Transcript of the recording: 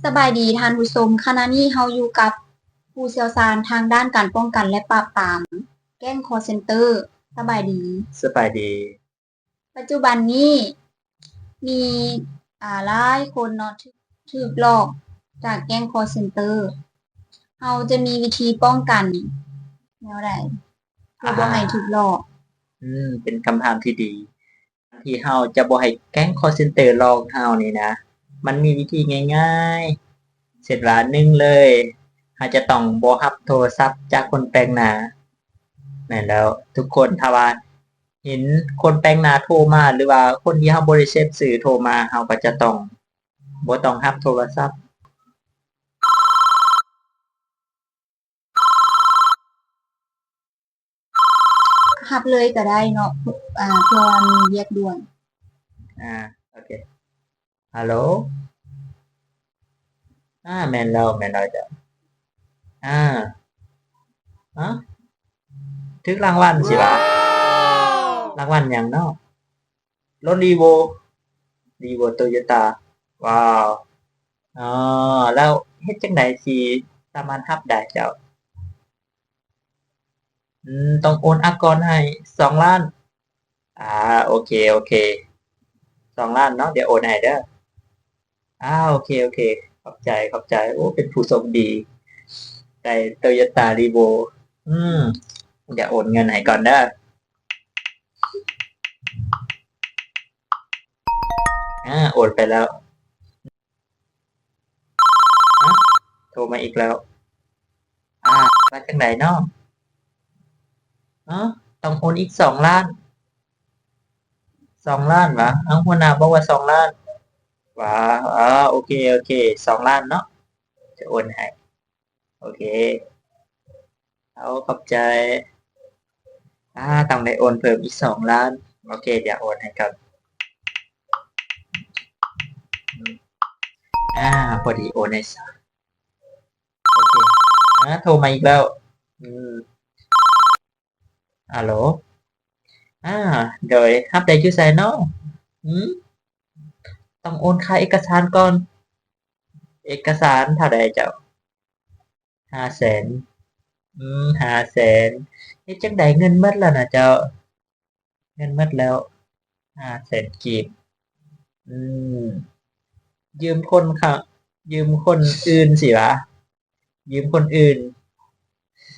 ສະບາຍດີທ່ານຜູ້ຊົມ, ຂະນະນີ້ເຮົາຢູ່ກັບຜູ້ຊ່ຽວຊານທາງດ້ານການປ້ອງກັນ ແລະ ປາບປາມແກ້ງຄອລເຊັນເຕີ. ສະບາຍດີ. ສະບາຍດີ. ປັດຈຸບັນນີ້ມີ ອ່າ ຫຼາຍຄົນເນາະ ຖືກ ຖືກຫຼອກຈາກແກ້ງຄອລເຊັນເຕີ. ເຮົາຈະມີວິທີປ້ອງກັນແນວໃດ ເພື່ອບໍ່ໃຫ້ຖືກຫຼອກ? ອືມ ເປັນຄຳຖາມທີ່ດີ. ທີ່ເຮົາຈະບໍ່ໃຫ້ແກ້ງຄອລເຊັນເຕີຫຼອກເຮົານີ້ນະ, ມັນມີວິທີງ່າຍໆ ເຊັ່ນວ່າ ໜຶ່ງເລີຍ, ເຮົາຈະຕ້ອງບໍ່ຮັບໂທລະສັບຈາກຄົນແປກໜ້າ. ແມ່ນແລ້ວ ທຸກຄົນ ຖ້າວ່າເຫັນຄົນແປກໜ້າໂທມາ ຫຼືວ່າຄົນທີ່ເຮົາບໍ່ໄດ້ເຊບຊື່ໂທມາ, ເຮົາກໍຈະຕ້ອງບໍ່ຕ້ອງຮັບໂທລະສັບ. ຮັບເລີຍກໍໄດ້ເນາະ ເພື່ອວ່າມີວຽກດ່ວນ. ອ່າ ໂອເຄ. ຮັລໂຫຼ. ອ່າ ແມ່ນແລ້ວ ແມ່ນແລ້ວເຈົ້າ. ອ່າ ຮະ ຖືກລາງວັນຊິວະ? ລາງວັນຫຍັງເນາະ? ລົດ Revo Revo Toyota. ວ້າວ. ອໍ ແລ້ວເຮັດຈັ່ງໃດຊິສາມາດຮັບໄດ້ເຈົ້າ? ອືມ ຕ້ອງໂອນອາກອນໃຫ້ສອງລ້ານ. ອ່າ ໂອເຄ ໂອເຄ ສອງລ້ານເນາະ, ດຽວໂອນໃຫ້ເດີ. ອ່າ ໂອເຄ ໂອເຄ ຂອບໃຈ ຂອບໃຈ. ໂອ້ ເປັນຜູ້ໂຊກດີ ໄດ້ Toyota Revo. ອືມ ດຽວໂອນເງິນໃຫ້ກ່ອນເດີ. ອ່າ ໂອນໄປແລ້ວ. ຮະ ໂທມາອີກແລ້ວ. ອ່າ ວ່າຈັ່ງໃດເນາະ? ຮະ ຕ້ອງໂອນອີກສອງລ້ານ. ສອງລ້ານຫວາ? ເອົ້າ ຫົວໜ້າບອກວ່າສອງລ້ານຫວາ? ອໍ ໂອເຄ ໂອເຄ ສອງລ້ານເນາະ ຈະໂອນໃຫ້. ໂອເຄ ເອົາ ຂອບໃຈ. ອ່າ ຕ້ອງໄດ້ໂອນເພີ່ມອີກສອງລ້ານ. ໂອເຄ ດຽວໂອນໃຫ້ກ່ອນ. ອ່າ ພໍດີໂອນໃຫ້ຊະ. ໂອເຄ ອ່າ ໂທມາອີກແລ້ວ. ອືມ ອາໂຫຼ. ອ່າ ໂດຍ ຮັບໄດ້ຢູ່ໃສເນາະ? ອືມ ຕ້ອງໂອນຄ່າເອກະສານກ່ອນ. ເອກະສານເທົ່າໃດເຈົ້າ? ຫ້າແສນ. ອືມ ຫ້າແສນ. ເຮັດຈັ່ງໃດ ເງິນໝົດແລ້ວນະເຈົ້າ. ເງິນໝົດແລ້ວ ຫ້າແສນກີບ. ອືມ ຢືມຄົນ ຢືມຄົນອື່ນຊິຫວາ? ຢືມຄົນອື່ນ